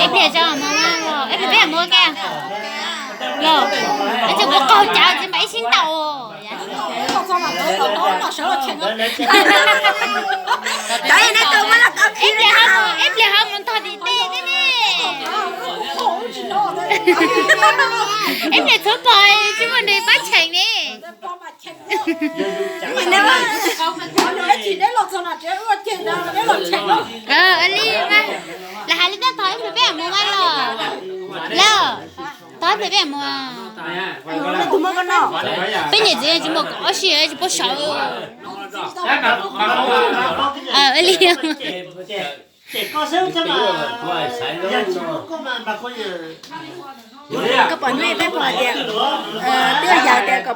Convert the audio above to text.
Ib pliag tso mus, ib pliag peb mus ua ke los, es tseem muab qaug cawv tsis npam ib sib ntaus. Ib pliag ho mus ntog tim tej thiab ne. Ib pliag txhob pom tsis muaj nws pab cheem ne. Li mas, lawv hais li ntawd tod ib pliag peb mus mas los, los tod ib pliag peb mus. Peb niam txiv tsis muaj ob sij tsis puab saud. Li, koj pom nej peb pom tias